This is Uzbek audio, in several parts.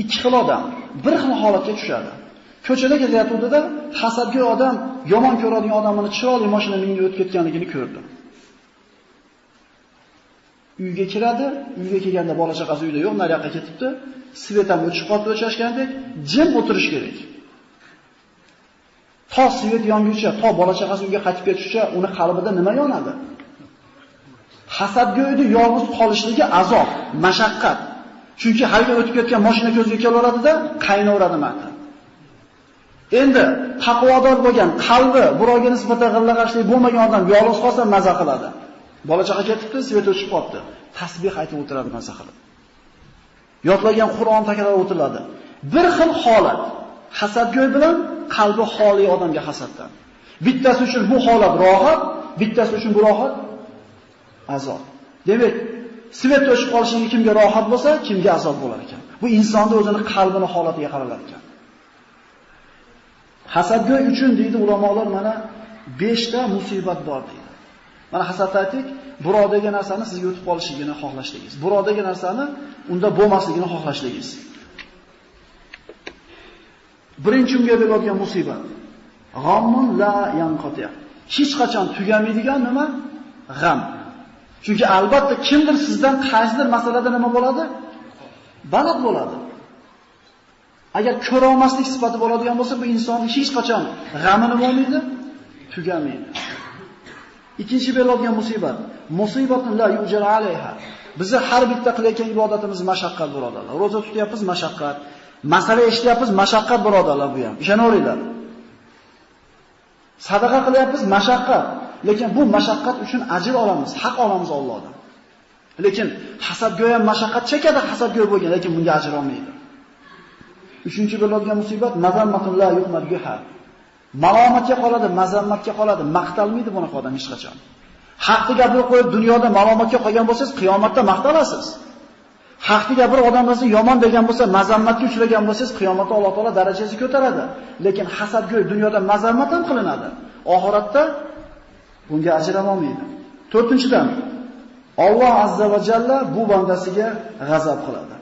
Ikki xil odam bir xil holatga tushadi. Ko'chada ketayotganda hasadgo'y odam yomon ko'radigan odamini chiroyli mashina minib o'tib ketganligini ko'rdi. Uyga kiradi, uyga kelganda bola chaqasi uyda yo'q, nariyoqqa ketibdi. Svet ham o'chib qolib o'chashgandek, jim o'tirish kerak. To svet yonguncha, to bola chaqasi uyga qaytib ketguncha uni qalbida nima yonadi? Hasadgo'yni yolg'iz qolishligi azob, mashaqqat. Chunki haligi o'tib ketgan mashina ko'zga kelaveradida, qaynaveradi mata. Endi taqvodor bo'lgan, qalbi birovga nisbatan g'illag'ashlik bo'lmagan odam yolg'iz qolsa maza qiladi. Bola chaqa ketibdi, svet o'chib qolibdi. Tasbih aytib o'tiradi maza qilib. Yodlagan Qur'on takror o'tiladi. Bir xil holat hasadgo'y bilan qalbi xoli odamga hasaddan. Bittasi uchun bu holat rohat, bittasi uchun bu rohat azob. Demak, svet o'chib qolishligi kimga rohat bo'lsa, kimga azob bo'lar ekan. Bu insonda o'zini qalbini holatiga qaralar ekan. Hasadgo'y uchun deydi ulamolar mana 5 ta musibat bor deydi. Mana hasad aytdik, birovdagi narsani sizga o'tib qolishligini xohlashligingiz, birovdagi narsani unda bo'lmasligini xohlashligingiz. Birinchi unga beriladigan musibat g'ammun la yanqati. Hech qachon tugamaydigan nima? G'am. Chunki albatta kimdir sizdan qaysidir masalada nima bo'ladi? Balad bo'ladi. Agar ko'ra olmaslik sifati bo'ladigan bo'lsa, bu insonning hech qachon g'amini bo'lmaydi, tugamaydi. Ikkinchi beriladigan musibat, musibatun la yujar alayha. Bizni har bitta qilayotgan ibodatimiz mashaqqat, birodarlar. Roza tutyapmiz, mashaqqat. Masala eshityapmiz, mashaqqat, birodarlar, bu ham. Ishonaveringlar. Sadaqa qilyapmiz, mashaqqat. Lekin bu mashaqqat uchun ajr olamiz, haq olamiz Allohdan. Lekin hasadgo'y ham mashaqqat chekadi, hasadgo'y bo'lgan, lekin bunga ajr olmaydi. Uchinchi beriladigan musibat mazammatun la yuhmad biha. Malomatga qoladi, mazammatga qoladi, maqtalmaydi bunaqa odam hech qachon. Haqni gapirib qo'yib dunyoda malomatga qolgan bo'lsangiz, qiyomatda maqtalasiz. Haqni gapirib odamlarni yomon degan bo'lsa, mazammatga uchragan bo'lsangiz, qiyomatda Alloh taolo darajasini ko'taradi. Lekin hasadgo'y dunyoda mazammat ham qilinadi. Oxiratda bunga ajr ham olmaydi. To'rtinchidan, Alloh azza va jalla bu bandasiga g'azab qiladi.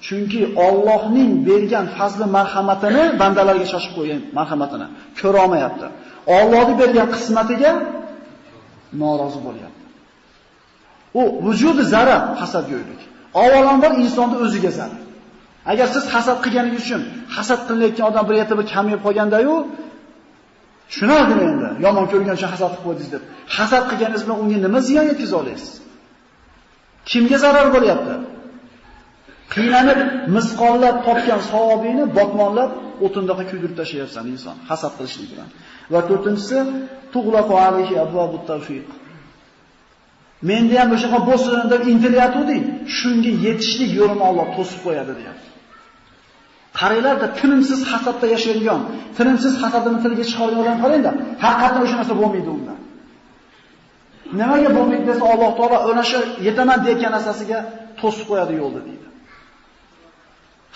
Chunki Allohning bergan fazli marhamatini bandalarga shoshib qo'ygan marhamatini ko'ra olmayapti. Allohning bergan qismatiga norozi bo'lyapti. U vujudi zarar hasadgo'ylik. Avvalambor insonning o'ziga zarar. Agar siz hasad qilganingiz uchun hasad qilayotgan odam bir yerda bir kamayib qolganda-yu, tushunardim endi, yomon ko'rgan uchun hasad qilib qo'ydingiz deb. Hasad qilganingiz bilan unga nima ziyon yetkaza olasiz? Kimga zarar bo'lyapti? Qiynalib, misqollab topgan savobingni botmonlab o'tindaqa kuydirib tashlayapsan inson hasad qilishlik bilan. Va to'rtinchisi, tug'laqu alayhi abwabut tawfiq. Menda ham o'shaqa bo'lsin deb intilyatuvding, shunga yetishlik yo'lini Alloh to'sib qo'yadi deyapti. Qaranglarda, tinimsiz hasadda yashaydigan, tinimsiz hasadini tilga chiqargan odam qarangda, haqiqatan o'sha narsa bo'lmaydi unda. Nimaga bo'lmaydi desa, Alloh taolo o'na shu yetaman degan narsasiga to'sib qo'yadi yo'lda deydi.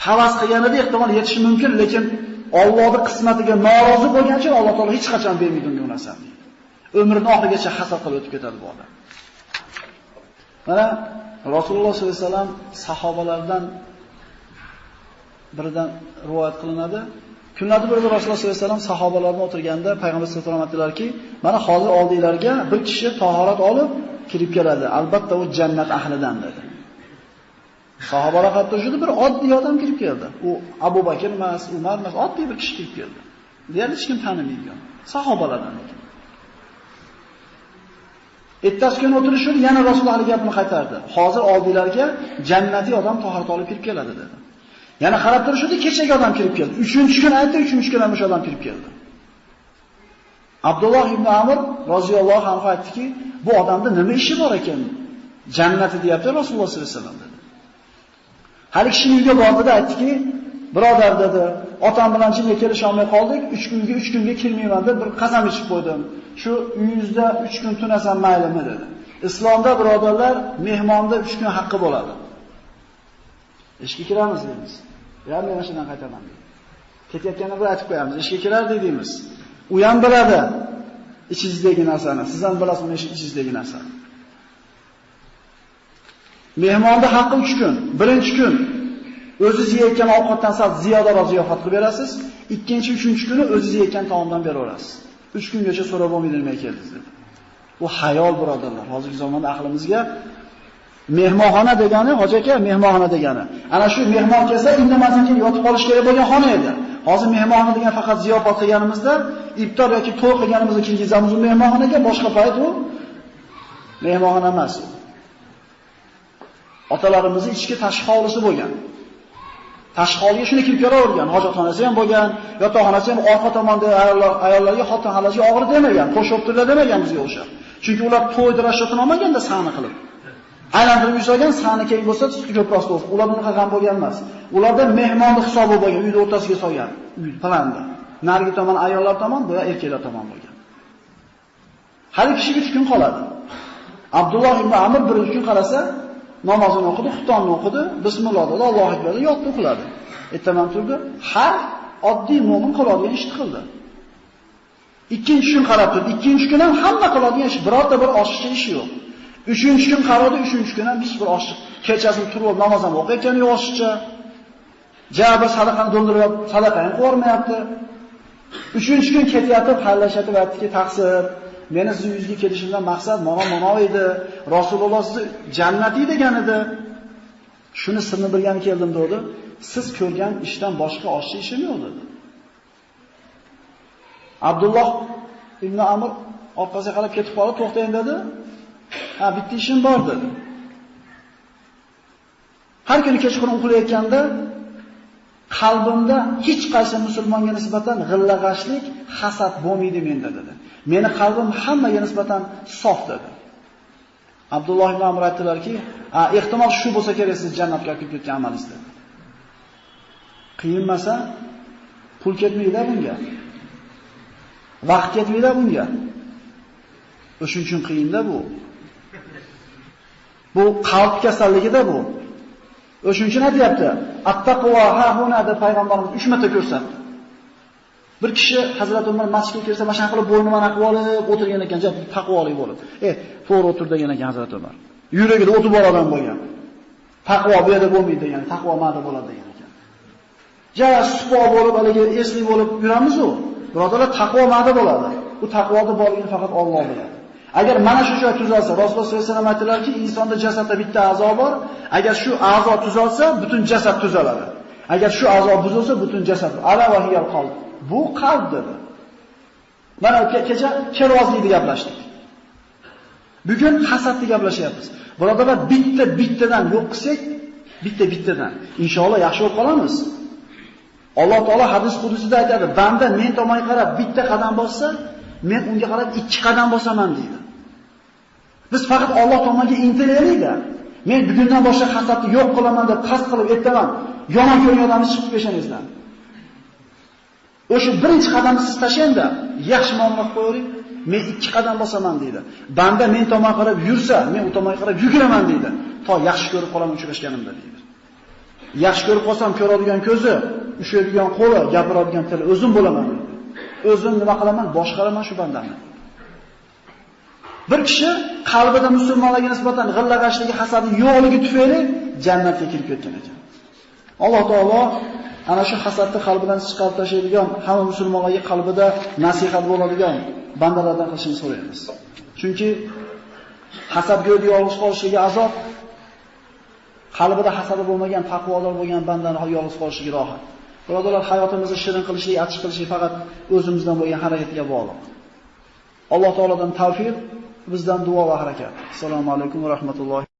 Havas qilganida ehtimol yetishi mumkin, lekin Allohning qismatiga norozi bo'lgan uchun Alloh taolo hech qachon bermaydi unga u narsani deydi. Umrining oxirigacha hasad qilib o'tib ketadi bu odam. Mana Rasululloh sollallohu alayhi vasallam sahobalardan biridan rivoyat qilinadi. Kunlarda birida Rasululloh sollallohu alayhi vasallam sahobalar bilan o'tirganda payg'ambar sollallohu alayhi vasallam aytdilarki, mana hozir oldinglarga bir kishi tahorat olib kirib keladi. Albatta u jannat ahlidan dedi. Sahobalar hatto shunda bir oddiy odam kirib keldi. U Abu Bakr emas, Umar emas, oddiy bir kishi kirib keldi. Deyarli hech kim tanimaydigan sahobalardan ekan. Ertasi kuni o'tirishib yana Rasululloh gapini qaytardi. Hozir oldinglarga jannatiy odam tahorat olib kirib keladi dedi. Yana qarab turishdi, kechagi odam kirib keldi. 3-kun aytdi, 3-kun ham o'sha odam kirib keldi. Abdulloh ibn Amr roziyallohu anhu aytdiki, bu odamda nima ishi bor ekan? Jannati deyapti Rasululloh sollallohu alayhi vasallam dedi. Hali kishining uyiga bordida aytdiki, birodar dedi, otam bilan jimga kelisha olmay qoldik, 3 kunga kirmayman deb bir qasam ichib qo'ydim. Shu uyingizda 3 kun tunasam maylimi dedi. Islomda birodarlar mehmonda 3 kun haqqi bo'ladi. Ishga kiramiz deymiz. Ya men mashindan qaytaman deydi. Ketayotganda bir aytib qo'yamiz, ishga kirar deymiz. U ham biladi ichingizdagi narsani, siz ham bilasiz uni ichingizdagi narsani. Mehmonda haqqi 3 kun. Birinchi kun O'zingiz yeyotgan ovqatdan sal ziyodaroq ziyofat qilib berasiz. Ikkinchi, uchinchi kuni o'zingiz yeyotgan taomdan beraverasiz. 3 kungacha so'rab bo'lmaydi nima keldingiz dedi. Bu hayol birodarlar. Hozirgi zamonda aqlimizga mehmonxona degani, hoji aka, mehmonxona degani. Ana shu mehmon kelsa, indamasdan keyin yotib qolish kerak bo'lgan xona edi. Hozir mehmonxona degan faqat ziyofat qilganimizda, iftor yoki to'y qilganimizda kirgizamiz u mehmonxonaga, boshqa payt u mehmonxona emas. Otalarimizning ichki tashqi hovlisi bo'lgan. Tashqi hovliga shuni kirib kelavergan, hojatxonasi ham bo'lgan, yotoqxonasi ham orqa tomonda ayollarga, xotin-xalajga og'ir demagan, qo'shib turlar demagan bizga o'xshab. Chunki ular to'yni rashotini olmaganda sahna qilib. Aylantirib yurgan sahna keng bo'lsa, suti ko'proq bo'lsa, ular bunaqa g'am bo'lgan emas. Ularda mehmonni hisobi bo'lgan, uyni o'rtasiga solgan, uy planda. Narigi tomon ayollar tomon, bu erkaklar tomon bo'lgan. Hali kishiga 3 kun qoladi. Abdulloh ibn Amr birinchi kun qarasa, namozini o'qidi, xuftonni o'qidi, bismillah dedi, Allohu akbar dedi, yotdi, uxladi. Ertaman turdi, har oddiy mo'min qiladigan ishni qildi. Ikkinchi kun qarab turdi, ikkinchi kun ham hamma qiladigan ish, birorta bir oshiqcha ish yo'q. Uchinchi kun qaradi, uchinchi kun ham hech bir oshiq. Kechasi turib namoz ham o'qiyotgani yo'q oshiqcha. Jabr sadaqani do'ndirib, sadaqa ham qo'ymayapti. Uchinchi kun ketayotib, xayrlashayotib aytdiki, taqsir, meni siz yuzga kelishimdan maqsad mono edi. Rasululloh sizni jannatiy degan edi. Shuni sirni bilgani keldim dedi. Siz ko'rgan ishdan boshqa oshiq ishim yo'q dedi. Abdulloh ibn Amr orqasiga qarab ketib qoldi, to'xtang dedi. Ha, bitta ishim bor dedi. Har kuni kechqurun uxlayotganda qalbimda hech qaysi musulmonga nisbatan g'illag'ashlik, hasad bo'lmaydi menda dedi. Meni qalbim hammaga nisbatan sof dedi. Abdulloh ibn Amr aytdilarki, ehtimol shu bo'lsa kerak siz jannatga kirib ketgan amalingiz dedi. Qiyinmasa pul ketmaydi bunga. Vaqt ketmaydi bunga. O'shuning uchun qiyinda bu. Bu qalb kasalligida bu. O'shuning uchun aytayapti. At-taqvo ha huna deb payg'ambarimiz 3 marta ko'rsatdi. Bir kishi Hazrat Umar masjidga kirsa, mana shunday qilib bo'ynini mana qilib olib o'tirgan ekan, taqvoli bo'lib. To'g'ri o'tir degan ekan Hazrat Umar. Yuragida o'ti bor odam bo'lgan. Taqvo bu yerda bo'lmaydi degan, taqvo ma'da bo'ladi degan ekan. Ja supo bo'lib, haligi esli bo'lib yuramiz-u. Birodarlar, taqvo ma'da bo'ladi. U taqvoda borligini faqat Alloh biladi. Agar mana shu joy tuzalsa, Rasululloh sollallohu alayhi vasallam aytdilarki, insonda jasadda bitta a'zo bor. Agar shu a'zo tuzalsa, butun jasad tuzaladi. Agar shu a'zo buzilsa, butun jasad. Ala va hiyal qalb. Bu qalb dedi. Mana kecha kerovozlikni gaplashdik. Bugun hasadni gaplashyapmiz. Birodarlar, bitta-bittadan yo'q qilsak, bitta-bittadan inshaalloh yaxshi bo'lib qolamiz. Alloh taolo hadis qudusida aytadi, banda men tomonga qarab bitta qadam bossa, men unga qarab 2 qadam bosaman deydi. Biz faqat Alloh tomonga intilaylik-da. Men bugundan boshlab hasadni yo'q qilaman deb qasd qilib ertaman, yomon ko'rgan odamni chiqib peshonangizdan. O'sha birinchi qadamni siz tashlang-da, yaxshi muomala qilib qo'ying, men 2 qadam bosaman deydi. Banda men tomonga qarab yursa, men u tomonga qarab yuguraman deydi. To yaxshi ko'rib qolaman uchrashganimda deydi. Yaxshi ko'rib qolsam ko'radigan ko'zi, ushlaydigan qo'li, gapiradigan tili o'zim bo'laman deydi. O'zim nima qilaman? Boshqaraman shu bandani. Bir kishi qalbida musulmonlarga nisbatan g'illag'ashligi, hasadi yo'qligi tufayli jannatga kirib ketgan ekan. Alloh taolo ana shu hasadni qalbidan chiqarib tashlaydigan, hamma musulmonlarga qalbida nasihat bo'ladigan bandalardan qilishini so'raymiz. Chunki hasadgo'ylik yolg'iz qolishligi azob, qalbida hasadi bo'lmagan, taqvodor bo'lgan bandani yolg'iz qolishligi rohat. Birodarlar, hayotimizni shirin qilishlik, achchiq qilishlik faqat o'zimizdan bo'lgan harakatga bog'liq. Alloh taolodan tavfiq, bizdan duo va harakat. Assalomu alaykum va rahmatullohi.